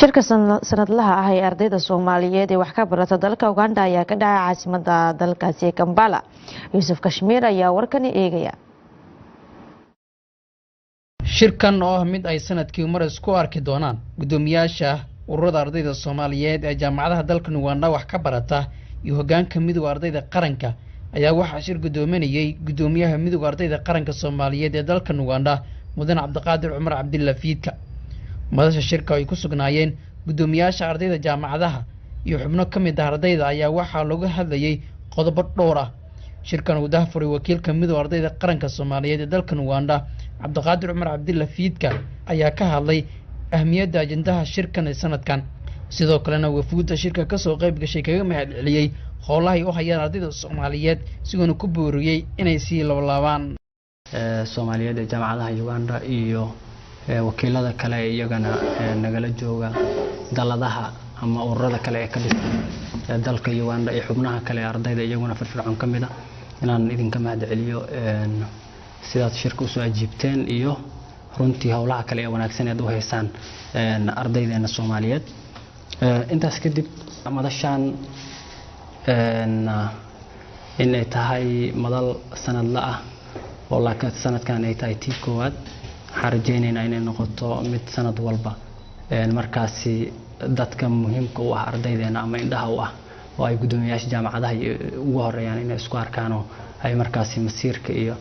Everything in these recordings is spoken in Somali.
Shirka sanadlaha ah ee ardayda Soomaaliyeed ee wax ka barata dalka Uganda ayaa ka dhacay caasimada dalkaasi, Kambala. Yuusuf Kashmiir ayaa warkani eegaya. Shirkan oo ah mid ay sanadkii mar isku arki doonaan guddoomiyaasha ururada ardayda Soomaaliyeed ee jaamacadaha dalka Uganda wax ka barata iyo hoggaanka Midowda Ardayda Qaranka ayaa waxaa shir guddoominayay guddoomiyaha Midowda Ardayda Qaranka Soomaaliyeed ee dalkan Uganda, Mudan Cabdiqaadir Cumar Cabdilla Fiidka. Madasha shirka ay ku sugnaayeen guddoomiyaasha ardayda jaamacadaha iyo xubno ka mid ah ardayda ayaa waxaa looga hadlayay qodobo dhowr ah. Shirkan uu daahfuray wakiilka Midowda Ardayda Qaranka Soomaaliyeed ee dalkan Uganda, Cabdiqaadir Cumar Cabdilla Fiidka, ayaa ka hadlay ahmiyadda ajendaha shirkan ee sanadkan, sidoo kalena wafuudda shirka kasoo qayb gashay kaga mahad celiyey howlahay u hayaan ardayda Soomaaliyeed, sigoona ku booriyey inay sii labalaabaan. Soomaaliyeed ee jaamacadaha Uganda iyo wakiilada kale ee iyagana nagala jooga daladaha ama ururada kale ee ka dhisan dalka Uganda iyo xubnaha kale ee ardayda iyaguna firfircoon ka mid a, inaan idinka mahad celiyo sidaad shirka usoo ajiibteen iyo runtii howlaha kale ee wanaagsan eed u haysaan ardaydeena Soomaaliyeed. Intaas kadib, madashaan inay tahay madal sanadla ah oo laakiin sanadkan ay tahay tii koowaad, waxaan rajaynaynaa inay noqoto mid sanad walba markaasi dadka muhiimka u ah ardaydeena ama indhaha u ah oo ay guddoomiyayaasha jaamacadaha ugu horeeyaan inay isku arkaan oo ay markaasi masiirka iyo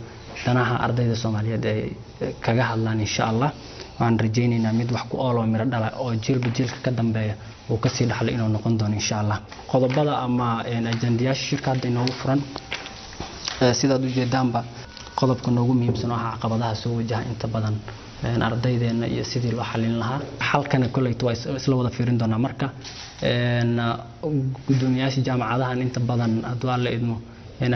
danaha ardayda Soomaaliyeed ay kaga hadlaan, insha Allah. Waxaan rajaynaynaa mid wax ku ool oo miro dhala oo jiilba jiilka ka dambeeya uu kasii dhaxlo inuu noqon doono, insha Allah. Qodobada ama ajandayaasha shirka hadda inoogu furan, sidaad ujeedaanba, qodobka noogu muhiimsan oo ah caqabadaha soo wajaha inta badan ardaydeena iyo sidii loo xalin lahaa. Xalkana kolleyta waa isla wada fiirin doonaa. Marka guddoomiyaasha jaamacadahan inta badan, hadduu Alla idmo,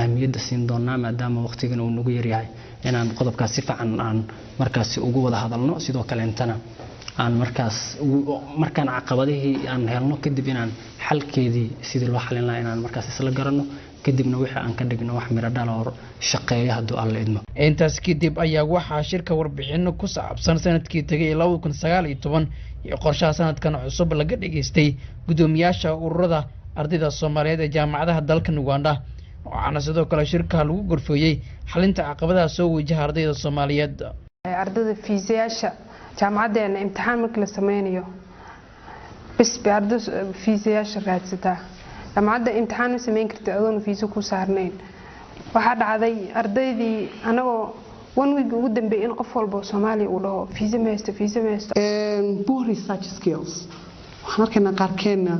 ahmiyadda siin doonaa, maadaama waqtigan uu nagu yaryahay, inaan qodobkaas si fiican aan markaasi ugu wada hadalno. Sidoo kaleentana aan markaas markaan caqabadihii aan helno kadib, inaan xalkeedii sidii loo xalin lahaa inaan markaas isla garanno, kadibna wixii aan ka dhigno wax miro dhal oo shaqeeya, hadduu Alla idmo. Intaas kadib ayaa waxaa shirka warbixino ku saabsan sanadkii tegay ee 2019 iyo qorshaha sanadkan cusub laga dhageystay guddoomiyaasha ururada ardayda Soomaaliyeed ee jaamacadaha dalkan Uganda. Waxaana sidoo kale shirka lagu gorfeeyey xalinta caqabadaha soo wajaha ardayda Soomaaliyeed. Ardayda fiisayaasha jaamacadeena, imtixaan markii la sameynayo bas bay arday fiisayaasha raadsataa. Jaamacadda imtixaan ma sameyn kartid adoon fiisa ku saarnayn. Waxaa dhacday ardaydii anagoo one week ugu dambeeyay in qof walba oo Soomaaliya uu dhaho, "Fiisa ma haysto, fiisa ma haysto." Poor research skills. Waxaan arkaynaa qaarkeenna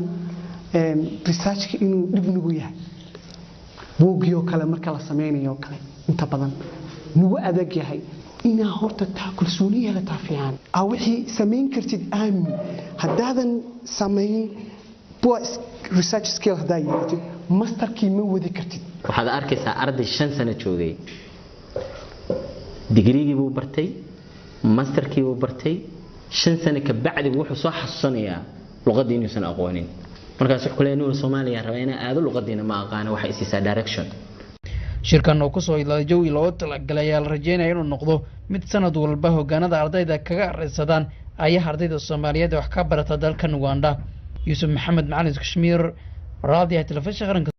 researchka inuu dhib nagu yahay, buuggii kale marka la sameynayo kale inta badan nagu adag yahay. Inaa horta taa kalsooni yeelataa fiican, aa wixii samayn kartid aamin. Haddaadan samayn, poor research skill haddaa yeelatid, masterkii ma wadi kartid. Waxaad arkaysaa arday 5 sano joogay, digriigii buu bartay, masterkii buu bartay, 5 sano ka bacdi wuxuu soo xasuusanayaa luqadii inuusan aqoonin. Markaas wuxuu kuleeyahay, "Nuur, Soomaaliya rabaa inaa aado, luqadiina ma aqaano, waxay isiisaa direction." Shirkan oo kusoo idlaaday jawi loogu talagalay ayaa la rajeynaya inuu noqdo mid sanad walba hogaanada ardayda kaga arisadaan ayaha ardayda Soomaaliyeed ee wax ka barata dalkan Uganda. Yuusuf Maxamed Macalin Kashmiir, raadiyaha Telefishinka Qaranka.